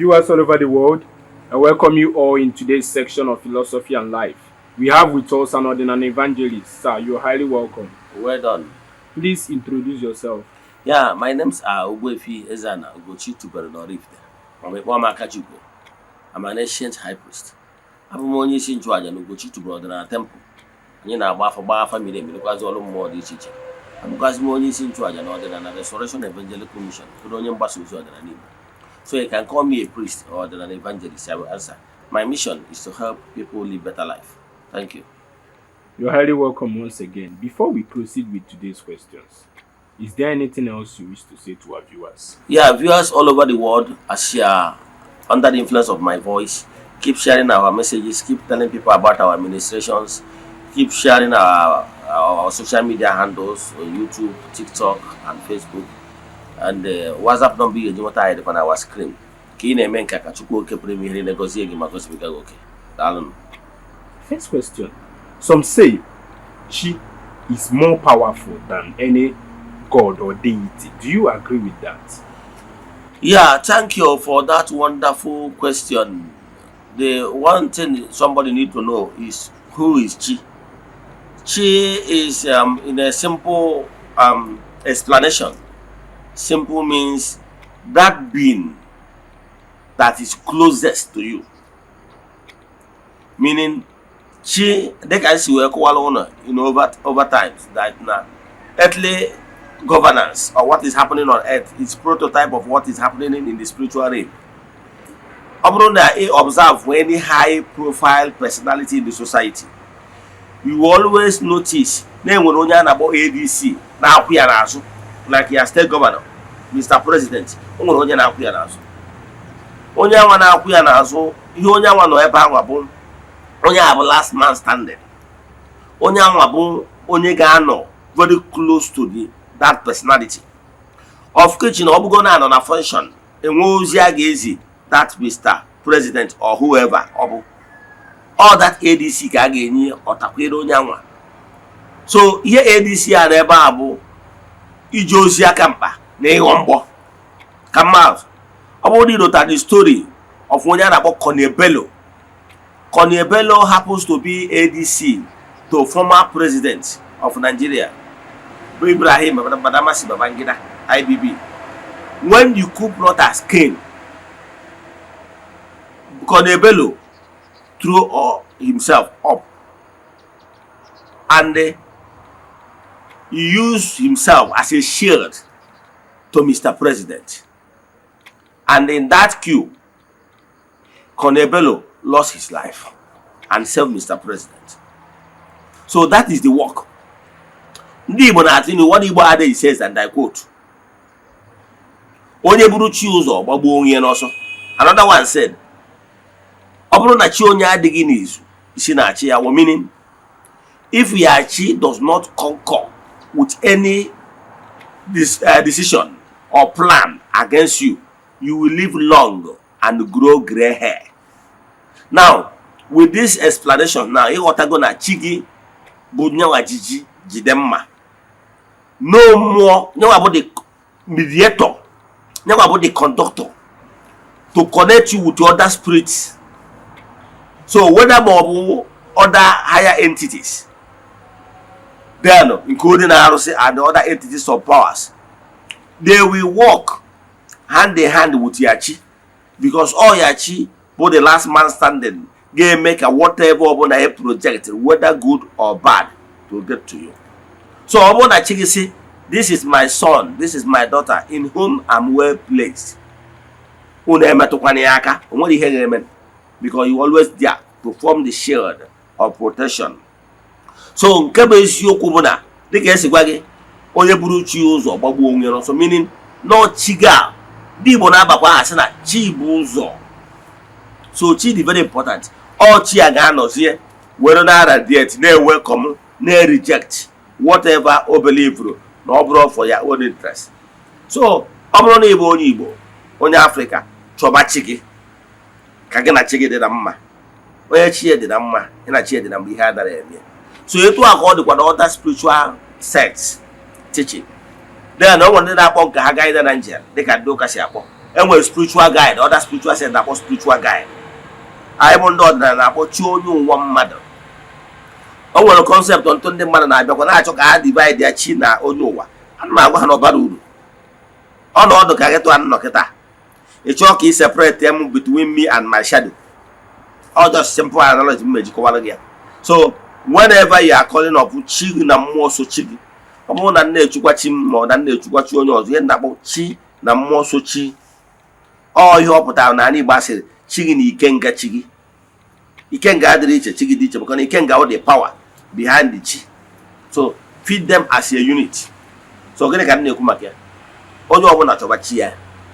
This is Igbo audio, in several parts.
Viewers all over the world, I welcome you all in today's section of Philosophy and Life. We have with us an Odinani evangelist. Sir, you're highly welcome. Well done. Please introduce yourself. Yeah, my name's Ogbuefi Ezana Ugochi tubelu n'Oraifite. Ma ọ kpọọ m Akachukwu. I'm an ancient high priest. Abụ m onye isi nchụaja na Ugochi tubelu ọdịnala temple. Anyị na-agba afa, gbaa afa miri emi, rụkwazi ọrụ mmụọ dị iche iche. Abụkwazị m onye isi nchụaja na ọdịnala Restoration Evangelical Mission, bụrụ onye mgbasa ozi ọdịnala Igbo. So you can call me a priest or an evangelist. I will answer. My mission is to help people live better life. Thank you. You're highly welcome once again. Before we proceed with today's questions, is there anything else you wish to say to our viewers? Yeah, viewers all over the world, as you are under the influence of my voice, keep sharing our messages, keep telling people about our administrations, keep sharing our social media handles on YouTube, TikTok, and Facebook. And WhatsApp number you nweta anyị dịkwa na our screen. Ka ị na-eme nke a, ka Chukwu oke pụrụ ime ihe niile gọzie gị ma gọzibiga gị oke. Daalụ. First question. Some say Chi is more powerful than any god or deity. Do you agree with that? Yeah, thank you for that wonderful question. The one thing somebody need to know is, who is Chi? Chi is, in a simple explanation. Simple means that being that is closest to you. Meaning, Chi, dịka si wee kọwara ụlọ in over times that na earthly governance or what is happening on earth is prototype of what is happening in the spiritual realm. Ọ bụrụ na ị observe any high profile personality in the society, you will always notice na enwere onye a na-akpọ ADC na-akwụ ya n'azụ, like ya state governor, Mr. President, o nwere onye na-akwụ ya n'azụ. Onye anwa na-akwụ ya n'azụ, ihe onye anwa nọ ebe anwa bụ onye a bụ last man standing. Onye anwa bụ onye ga-anọ very close to the that personality, of which na ọ bụgo na anọ na function, enwe ozi a ga-ezi that Mr. President or whoever ọ bụ, all that ADC ka a ga-enye ọtakwere onye anwa. So ihe ADC a n'ebe a bụ ije ozi aka mkpa na ịghọ mgbọ ka mmadụ. Ọ bụrụ na ịrota the story of onye a na-akpọ Colonel Bello. Colonel Bello happens to be ADC to former president of Nigeria, bụ Ibrahim Badamasi Babangida, IBB. When the coup plotters came, Colonel Bello threw all himself up and he used himself as a shield to Mr. President. And in that coup, Colonel Bello lost his life and saved Mr. President. So that is the work. Ndị Igbo na-atụ ilu, what Igbo adage says, and I quote, "Onye buru chi ụzọ gbagbuo onwe n'ọsọ." Another one said, "Ọ bụrụ na chi onye adịghị n'izu, isi na-achị ya." Well, meaning, if your chi does not concur with any decision or plan against you, you will live long and grow gray hair. Now, with this explanation now, ịghọtago na chi gị bụ nyanwa jiji jide mma no mmụọ, nyanwa bụ the mediator, nyanwa bụ the conductor to connect you with other spirits. So whether ma ọ bụ other higher entities, then including arụsị and other entities of powers, they will work hand in hand with your chi, because all your chi bụ the last man standing ga-eme ka whatever ọbụla e project, whether good or bad, to get to you. So ọ bụrụ na chi gị sị, "This is my son, this is my daughter in whom I'm well placed, unu emetụkwana ya aka," o nwere ihe ga-eme, because you always there to form the shield of protection. So nke bụ eziokwu bụ na, dịka esi gwa gị, onye buru chi ụzọ gbagbuo onwe ya n'ọsọ, meaning n'ọchi ga ndị Igbo na-abakwa aha sị na chi bụ ụzọ. So chi dị very important. Ọ chi a ga-anọzie were na radiate, na-ewelcome, na-reject whatever o believe na ọ bụrụ for your own interest. So ọ bụrụ na ị bụ onye Igbo, onye Afrịka, chọba chi gị ka gị na chi gị dị na mma. Onye chi ya dị na mma, ị na chi ya dị na mgbe ihe adara eme. So etu a ka ọ dịkwa na other spiritual sects teaching. Then o nwere ndị na-akpọ nke ha guardian angel, dịka ndị ụka si akpọ. Enwere spiritual guide, other spiritual sect na-akpọ spiritual guide. Anyị bụ ndị ọdịnala na-akpọ chi onye ụwa mmadụ. O nwere concept ntụ ndị mmadụ na-abịakwa na-achọ ka ha divide ya, chi na onye ụwa. Ana m agwa ha na ọbara uru ọnọdụ ka gịtụ anọ kịta. Ị chọọ ka ị separate m between me and my shadow. All just simple analogy m mejikọwara gị ya. So whenever you are calling up chi gị na mmụọ so chi gị, ọ bụrụ na nna echukwa chi m ma ọ na nna echukwa chi onye ọzọ, ihe na-akpọ chi na mmụọ so chi, ọ ihe ọ pụtara na anyị Igbo asịrị chi gị na ikenga chi gị. Ikenga adịrị iche, chi gị dị iche, maka na ikenga wụ the power behind the chi. So feed them as a unit. So gịnị ka m na-ekwu maka ya? Onye ọbụla chọba chi ya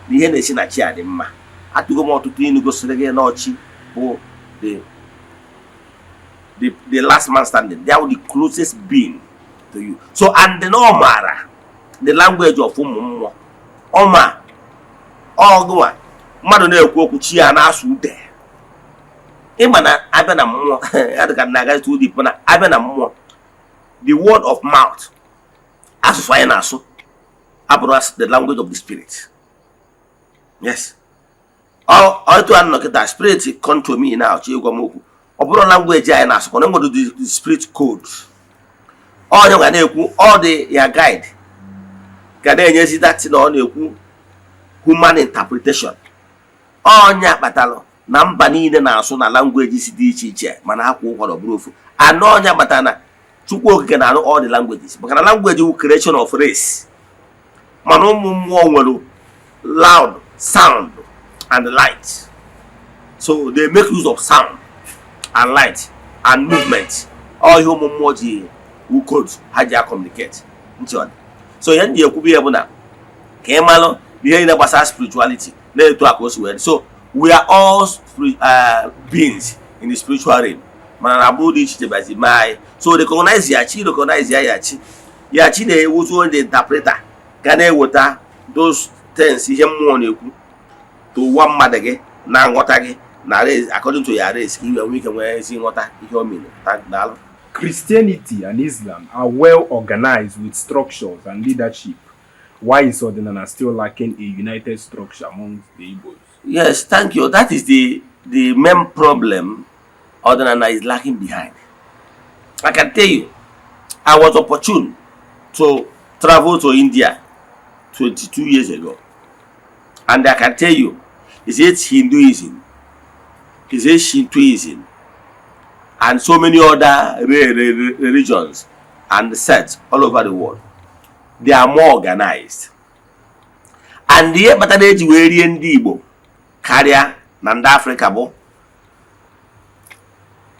na ihe na-esi na chi a dị mma. Atụgo m ọtụtụ ilu gosiri gị na ọchị bụ the last man standing. They are the closest being to you. So and na ọ maara the language of ụmụ mmụọ. Ọ ma ọgụnwa mmadụ na-ekwu okwu, chi ya na-asụ ude. Ịma na abịa na mmụọ ya dịka na agaghị too deep, na abịa na mmụọ, the word of mouth, asụsụ anyị na-asụ abụrụ the language of the spirit. Yes, ọ etu a nọ kịta, spirit come to me now, chi ịgwa m okwu, ọ bụrụ language anyị na-asụ, kwana enwere the spirit code onye ga na-ekwu. Ọ dị ya guide ga na-enyezi that na ọ na-ekwu human interpretation. Onye kpatalụ na mba niile na-asụ na language si dị iche iche, mana akwa ụkwara ọ bụrụ ofu anọ. Onye kpatara na Chukwu Okike na-arụ all the languages, maka na language wụ creation of race. Mana ụmụ mmụọ nwere loud sound and light, so they make use of sound and light and movement. Ọ ihe ụmụ mmụọ ji wu code ha ji communicate. Ntị ọ dị. So ihe ndị ekwubu ya bụ na ka ị malụ na ihe niile gbasara spirituality na-eto a ka o si wee dị. So we are all beings in the spiritual realm, mana na agbụrụ dị iche iche bazi mee anyị. So recognize ya chi, recognize ya ya chi, ya chi na-ewutu onye interpreter ga na-eweta those things, ihe mmụọ na-ekwu to ụwa mmadụ gị na nghọta gị na race, according to your race, ka i wee nwee ike nwee ezi nghọta ihe o mere. Daalụ. Christianity and Islam are well organized with structures and leadership. Why is Odinana still lacking a united structure among the Igbos? Yes, thank you. That is the main problem Odinana is lacking behind. I can tell you, I was opportune to travel to India 22 years ago. And I can tell you, is it Hinduism, is it Shintoism, and so many other religions and sects all over the world. They are more organized. And ihe kpatara eji wee rie ndị Igbo karịa na ndị Afrịka bụ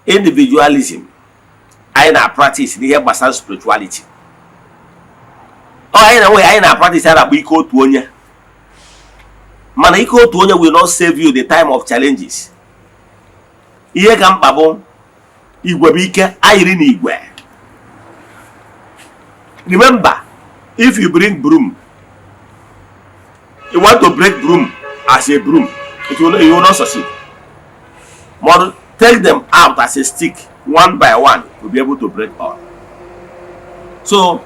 individualism anyị na-practice n'ihe gbasara spirituality. Ọ anyị na nwe anyị na-practice a na-akpọ ike otu onye, mana ike otu onye will not save you the time of challenges. Ihe ka mkpa bụ igwe bụ ike ayịrị na igwe. Remember, if you bring broom, you want to break broom as a broom, it will not, you will not succeed. But take them out as a stick, one by one, to be able to break all. So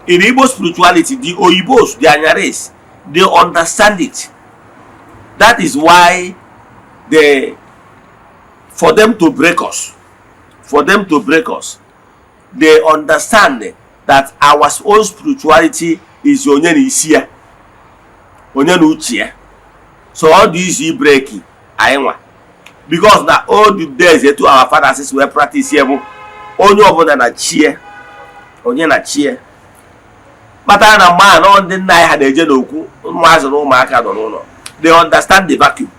in Igbo spirituality, the Oyibos, the Anyares, they understand it. That is why they for them to break us, for them to break us, they understand that our own spirituality is onye na isi ya, onye na uche ya. So ọ dị easy break anyị nwa, because na old days, etu our fathers wee practice ya bụ onye ọbụla na chie, onye na chie. Kpatara na mgbe ahụ nọ, ndị nna anyị ha na-eje n'okwu ụmụazị na ụmụaka nọ n'ụlọ. They understand the vacuum.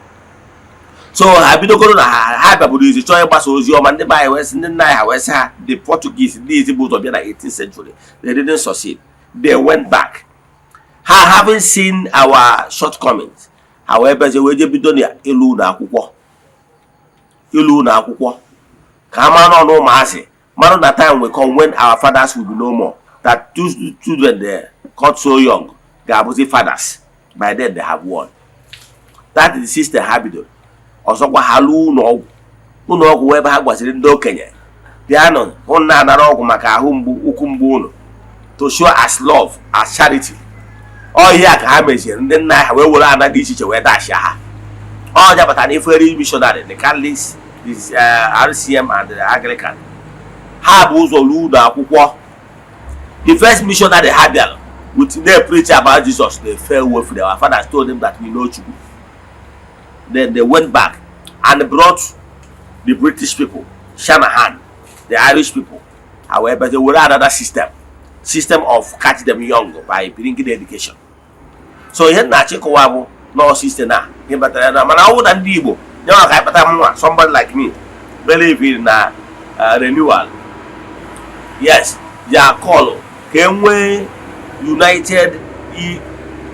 So ha bidogoro na ha bịaburu izi chọọ ịgbasa ozi ọma. Ndị be anyị wee sị, ndị nna anyị ha wee sị ha, the Portuguese, ndị izi bụ ụzọ bịa na 18th century, they didn't succeed. They went back. Ha having seen our shortcomings, ha wee bịazie wee je bido na ịlụ ụlọ akwụkwọ, ịlụ ụlọ akwụkwọ ka a mara n'ọnụ ụmụazị mara na time will come when our fathers will be no more, that two children they got so young ga-abụzi fathers. By then they have won. That is the system ha bidoro. Ọzọkwa, ha lụọ ụlọ ọgwụ, ụlọ ọgwụ ebe ha gwaziri ndị okenye, bịanụ hụ na anara ọgwụ maka ahụ mgbu, ụkwụ mgbu ụnụ, to show as love, as charity. Ọ ihe a ka ha meziere ndị nna ha wee were ana dị iche iche wee dashia ha. Ọ jabata na ifere missionary, the Catholics, the RCM and the Anglican, ha bụ ụzọ ruo ụlọ akwụkwọ. The first missionary ha bịara with na preach about Jesus, they fell away from their fathers, told them that we know Chukwu. Then they went back and brought the British people, Shanahan, the Irish people. However, they were another system of catch them young by bringing education. So ihe na-achịkọwa bụ nọọ system a ihe batara na, mana ọ bụrụ na ndị Igbo nye maka ịkpata nwa, somebody like me believe in na renewal, yes, ya call ka e nwee united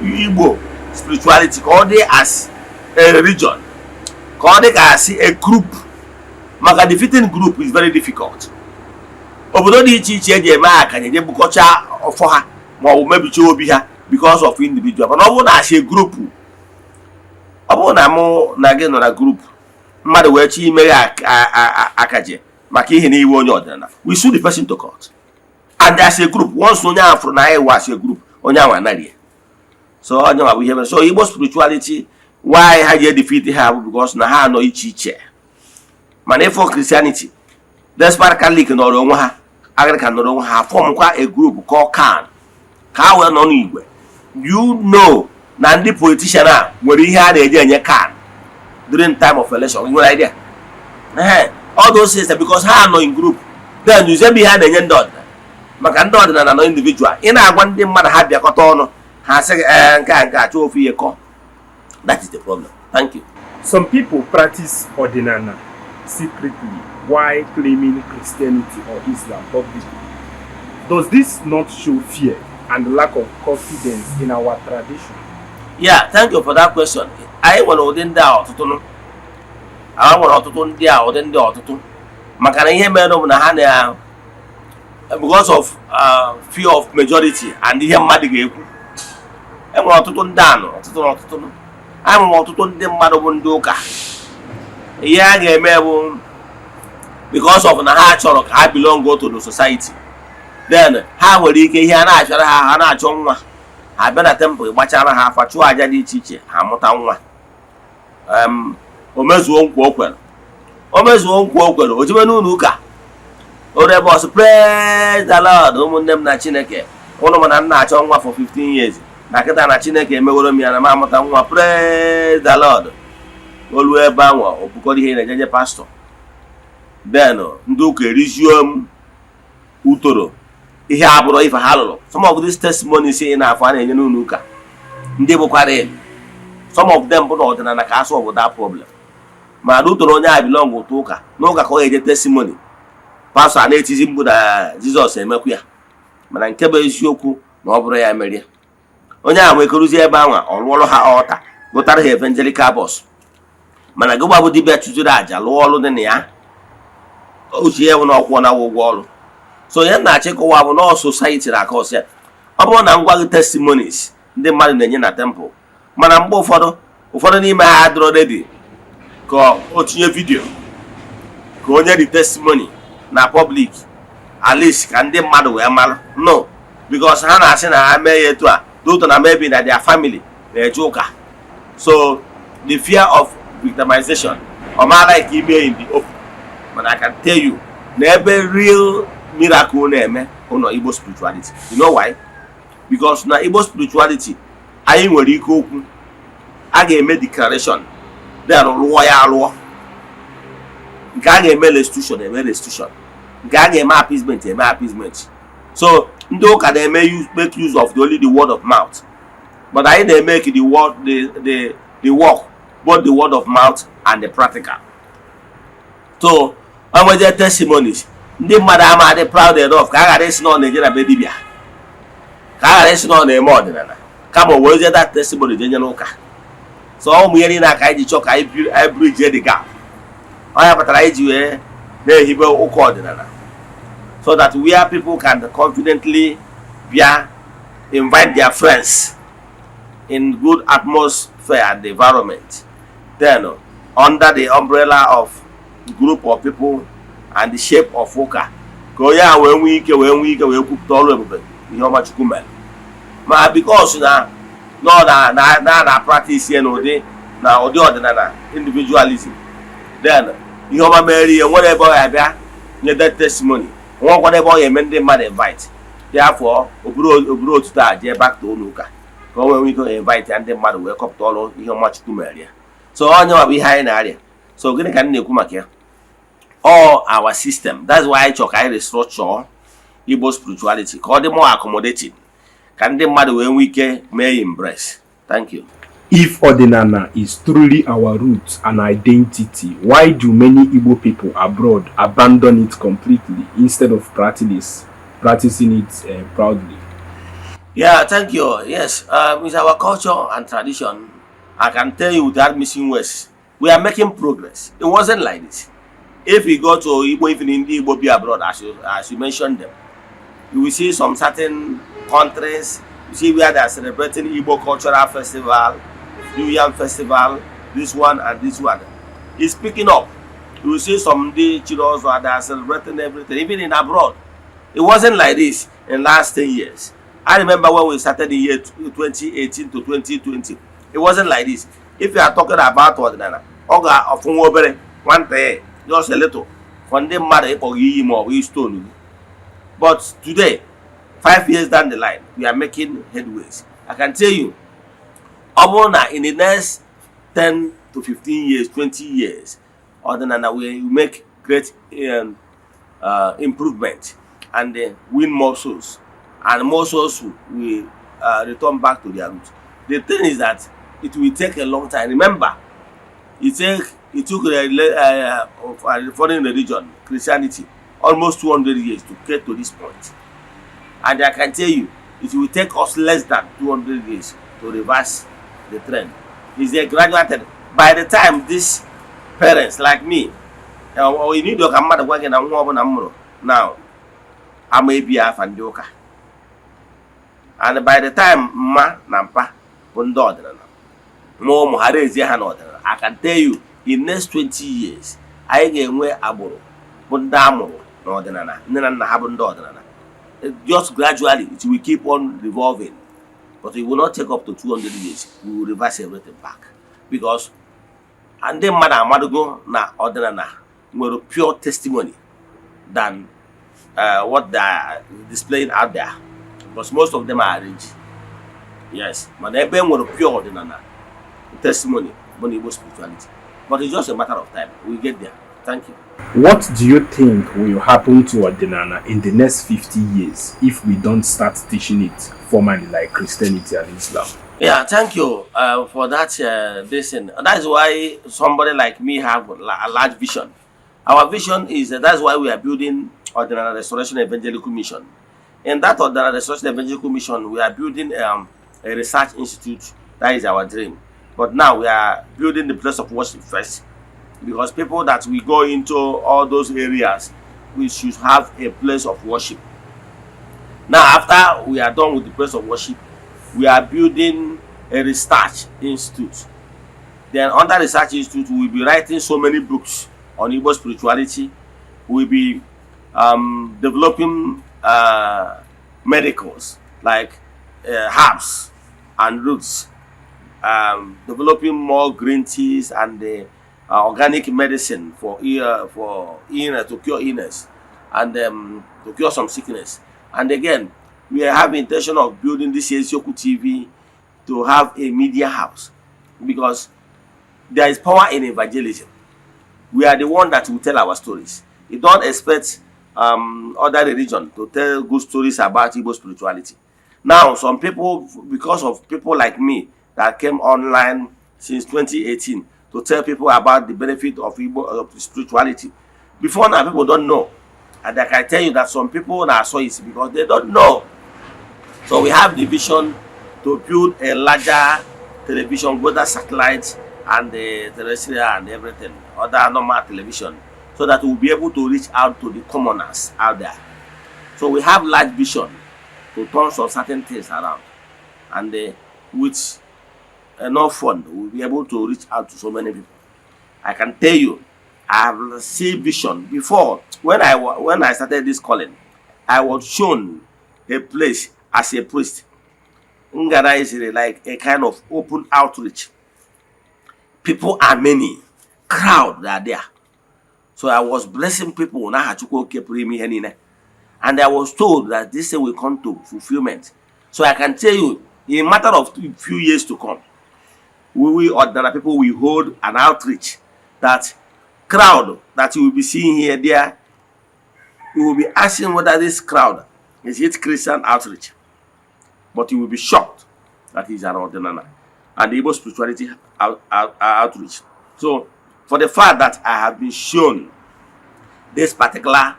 Igbo spirituality, ka ọ dị as a religion, ka ọ dị ka asị a group, maka defeating group is very difficult. Obodo dị iche iche eji eme akanye eje bukọcha ọfọ ha ma ọ bụ mebicha obi ha because of individual. Mana ọ bụrụ na asị group, ọ bụrụ na mụ na gị nọ na group, mmadụ wee chọọ imeghe akaje maka ihe na iwe onye ọdịnala, we sue the person to court. And as a group, once onye ahụ fụrụ na anyị wụ as a group, onye ahụ anaghị. So onye nwa bụ ihe mere. So Igbo spirituality, why ha ji defeat ha bụ because na ha nọ iche iche. Mana ịfọ Christianity, despite Catholic nọrọ onwe ha, Anglican nọrọ onwe ha, formkwa a group called CAN ka ha wee nọ n'igwe. You know na ndị politician a nwere ihe a na-eji enye CAN during time of election. You nwere idea? Ehe, all those things because ha nọ in group. Then ebe ihe a na-enye ndị ọdịnala, maka ndị ọdịnala nọ individual, ị na-agwa ndị mmadụ ha bịakọta ọnụ, ha sị gị ee, nke a nke a chọọ ofu ihe kọ. That is the problem. Thank you. Some people practice Odinana secretly while claiming Christianity or Islam publicly. Does this not show fear and lack of confidence in our tradition? Yeah, thank you for that question. Anyị nwere ụdị ndị a ọtụtụ nụ. Anyị nwere ọtụtụ ndị a, ụdị ndị ọtụtụ, maka na ihe mere bụ na ha na because of fear of majority and ihe mmadụ ga-ekwu. E nwere ọtụtụ ndị anụ ọtụtụ na ọtụtụ nụ. Anyị nwere ọtụtụ ndị mmadụ bụ ndị ụka. Ihe a ga-eme bụ because of na ha chọrọ ka ha belong to the society, then ha nwere ike ihe a na-achọrọ ha, ha na-achọ nwa, ha bịa na temple, gbachara ha afa, chụọ aja dị iche iche, ha mụta nwa. O mezuo nkwa o kwere, o mezuo nkwa o kwere, o jebe n'ụlọ ụka oru ebe ọsọ, "Praise the Lord, ụmụnne m na Chineke, ụnụ mana m na-achọ nwa for 15 years na kịta na Chineke emeworo m ya na m amụta nwa, praise the Lord." Olu ebe ahụ o bukọrọ ihe na-ejeje pastọ, then ndị ụka erizuo m utoro ihe abụrụ ife ha lụrụ. Some of these testimonies ị na-afụ a na-enye n'ụlọ ụka, ndị bụkwara el, some of them bụ na ọdịnala ka a solve that problem. Ma na utoro onye a belong ụtụ ụka n'ụka ka ọ ga-eje testimony, pastọ a na-etizi mkpu na Jizọs emekwu ya. Mana nke bụ eziokwu na ọ bụrụ ya merie, onye ahụ ekeruzie ebe ahụ, ọ rụọrụ ha ọta, gụtara ha evangelical bus. Mana gị gbabụ dibịa chụziri àjà, lụọ ọrụ dị na ya, uche ya bụ na ọkwụọ na ụgwọ ọrụ. So ihe na-achịkọwa bụ nọọ society na akọs ya. Ọ bụrụ na m gwa gị testimonies ndị mmadụ na-enye na temple, mana mgbe ụfọdụ, ụfọdụ n'ime ha adịrọ ready ka o tinye video ka onye dị testimony na public, at least ka ndị mmadụ wee mara. No, because ha na-asị na ha mee ya etu a due to na maybe na their family na-eje ụka. So the fear of victimization, ọ ma like ime in the open. Mana I can tell you na ebe real miracle na-eme ụlọ Igbo spirituality. You know why? Because na Igbo spirituality, anyị nwere ike okwu a ga-eme declaration, then rụọ ya arụọ, nke a ga-eme restitution, eme restitution, nke a ga-eme appeasement, eme appeasement. So ndị ụka na-eme make use of the only the word of mouth, but anyị na-eme the word the work, both the word of mouth and the practical. So o nweje testimonies, ndị mmadụ ama adị proud enough ka a ghara ịsị na ọ na-eje na be dibịa, ka a ghara ịsị na ọ na-eme ọdịnala, kama o werezie that testimony je nye n'ụka. So ụmụ ihe niile a ka anyị ji chọọ ka anyị bridge the gap. Ọ ya kpatara anyị ji wee na-ehibe ụka ọdịnala, so that where people can confidently bịa invite their friends in good atmosphere and environment, then under the umbrella of group of people and the shape of ụka, ka onye a wee nwee ike wee nwee ike wee kwupụta ọrụ ebube, ihe ọma Chukwu mere. Ma because na Nọ na practice ya n'ụdị na ụdị ọdịnala individualism, then ihe ọma mere ihe nwere ebe ọ ya bịa nye that testimony, nwekwana ebe ọ ya eme ndị mmadụ invite. Therefore, oburu otuto a jee back to ụlọ ụka ka o nwee ike invite ya ndị mmadụ wee kọpụta ọrụ ihe ọma Chukwu mere ya. So onye nwa bụ ihe anyị na-arịa. So gịnị ka m na-ekwu maka ya? All our system, that's why anyị chọrọ ka anyị restructure Igbo spirituality ka ọ dị more accommodating, ka ndị mmadụ wee nwee ike mee embrace. Thank you. If Odinana is truly our roots and identity, why do many Igbo people abroad abandon it completely instead of practicing it proudly? Yeah, thank you. Yes, it's our culture and tradition. I can tell you without missing words, we are making progress. It wasn't like this. If you go to Igbo, even in the Igbo be abroad, as you mentioned them, you will see some certain countries, you see where they are celebrating Igbo cultural festival, New Yam Festival, this one and this one. It's picking up. You will see some the children that are celebrating everything, even in abroad. It wasn't like this in last 10 years. I remember when we started the year 2018 to 2020. It wasn't like this. If you are talking about ọdịnala, ọ ga-ọfụ nwa obere nwata, just a little, for ndị mmadụ ịkpọ gị iyi ma ọ bụ stone gị. But today, 5 years down the line, we are making headways. I can tell you, ọ bụrụ na in the next 10 to 15 years, 20 years, ọdịnala will make great improvement and win more souls, and more souls will return back to their roots. The thing is that it will take a long time. Remember, it took a foreign religion, Christianity, almost 200 years to get to this point. And I can tell you, it will take us less than 200 years to reverse the trend. It's a gradual trend. By the time these parents like me, or you need ka mmadụ gwa gị na nwa ọbụla m mụrụ now ama ebi afa ndị ụka, and by the time mma na mpa bụ ndị ọdịnala ma ụmụ ha rezie ha n'ọdịnala, I can tell you, in next 20 years, anyị ga-enwe agbụrụ bụ ndị amụrụ n'ọdịnala, nne na nna ha bụ ndị ọdịnala. Just gradually it will keep on revolving, but it will not take up to 200 years. We will reverse everything back because ndị mmadụ amadugo na ọdịnala nwere pure testimony than what they are displaying out there, because most of them are arranged. Yes, mana ebe e nwere pure ọdịnala testimony bụ na Igbo spirituality. But it's just a matter of time. We get there. Thank you. What do you think will happen to Odinana in the next 50 years if we don't start teaching it formally like Christianity and Islam? Yeah, thank you for that. This thing. That's why somebody like me have a large vision. Our vision is that's why we are building Odinana Restoration Evangelical Mission. In that Odinana Restoration Evangelical Mission, we are building a research institute. That is our dream. But now we are building the place of worship first, because people that we go into all those areas, we should have a place of worship. Now, after we are done with the place of worship, we are building a research institute. Then under research institute, we will be writing so many books on Igbo spirituality. We will be developing medicals like herbs and roots, developing more green teas and the organic medicine for illness, to cure illness and to cure some sickness. And again, we have intention of building this Eziokwu TV to have a media house, because there is power in evangelism. We are the one that will tell our stories. You don't expect other religion to tell good stories about Igbo spirituality. Now, some people, because of people like me that came online since 2018 to tell people about the benefit of Igbo of spirituality. Before now, people don't know. And I can tell you that some people now saw it because they don't know. So we have the vision to build a larger television, whether satellite and the terrestrial and everything, other normal television, so that we'll be able to reach out to the commoners out there. So we have large vision to turn some certain things around, and with enough fund, we'll be able to reach out to so many people. I can tell you, I have seen vision before. When I started this calling, I was shown a place as a priest. Organized like a kind of open outreach. People are many, crowd are there. So I was blessing people n'aha Chukwu Oke pụrụ ime ihe niile. And I was told that this thing will come to fulfillment. So I can tell you, in a matter of few years to come, we will ordinary people will hold an outreach that crowd that you will be seeing here there, you will be asking whether this crowd is it Christian outreach. But you will be shocked that it's an ordinary and the Igbo spirituality outreach. So for the fact that I have been shown this particular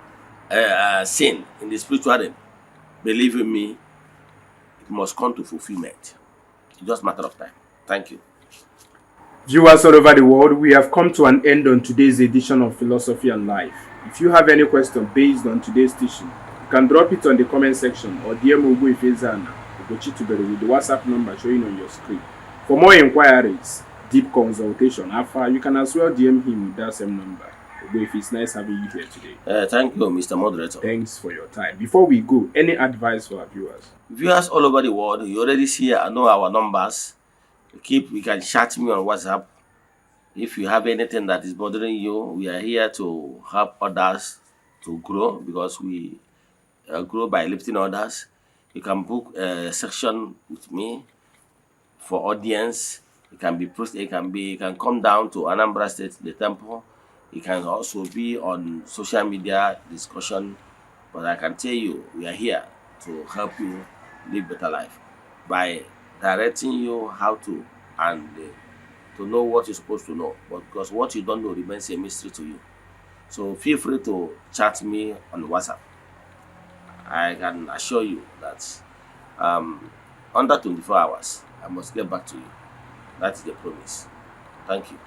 sin in the spiritual realm, believe in me, it must come to fulfillment. It's just a matter of time. Thank you. Viewers all over the world, we have come to an end on today's edition of Philosophy and Life. If you have any question based on today's teaching, you can drop it on the comment section or DM Ogbuefi Eze-Ana Ugochi Tubelu with the WhatsApp number showing on your screen. For more inquiries, deep consultation, Afa, you can as well DM him with that same number. Ogbuefi, it's nice having you here today. Thank you, Mr. Moderator. Thanks for your time. Before we go, any advice for our viewers? Viewers all over the world, you already see I know our numbers. Keep you can chat me on WhatsApp. If you have anything that is bothering you, we are here to help others to grow because we grow by lifting others. You can book a session with me for audience. It can be it can be you can come down to Anambra State, the temple. It can also be on social media discussion. But I can tell you, we are here to help you live better life by directing you how to and to know what you're supposed to know. But because what you don't know remains a mystery to you. So feel free to chat me on WhatsApp. I can assure you that under 24 hours, I must get back to you. That is the promise. Thank you.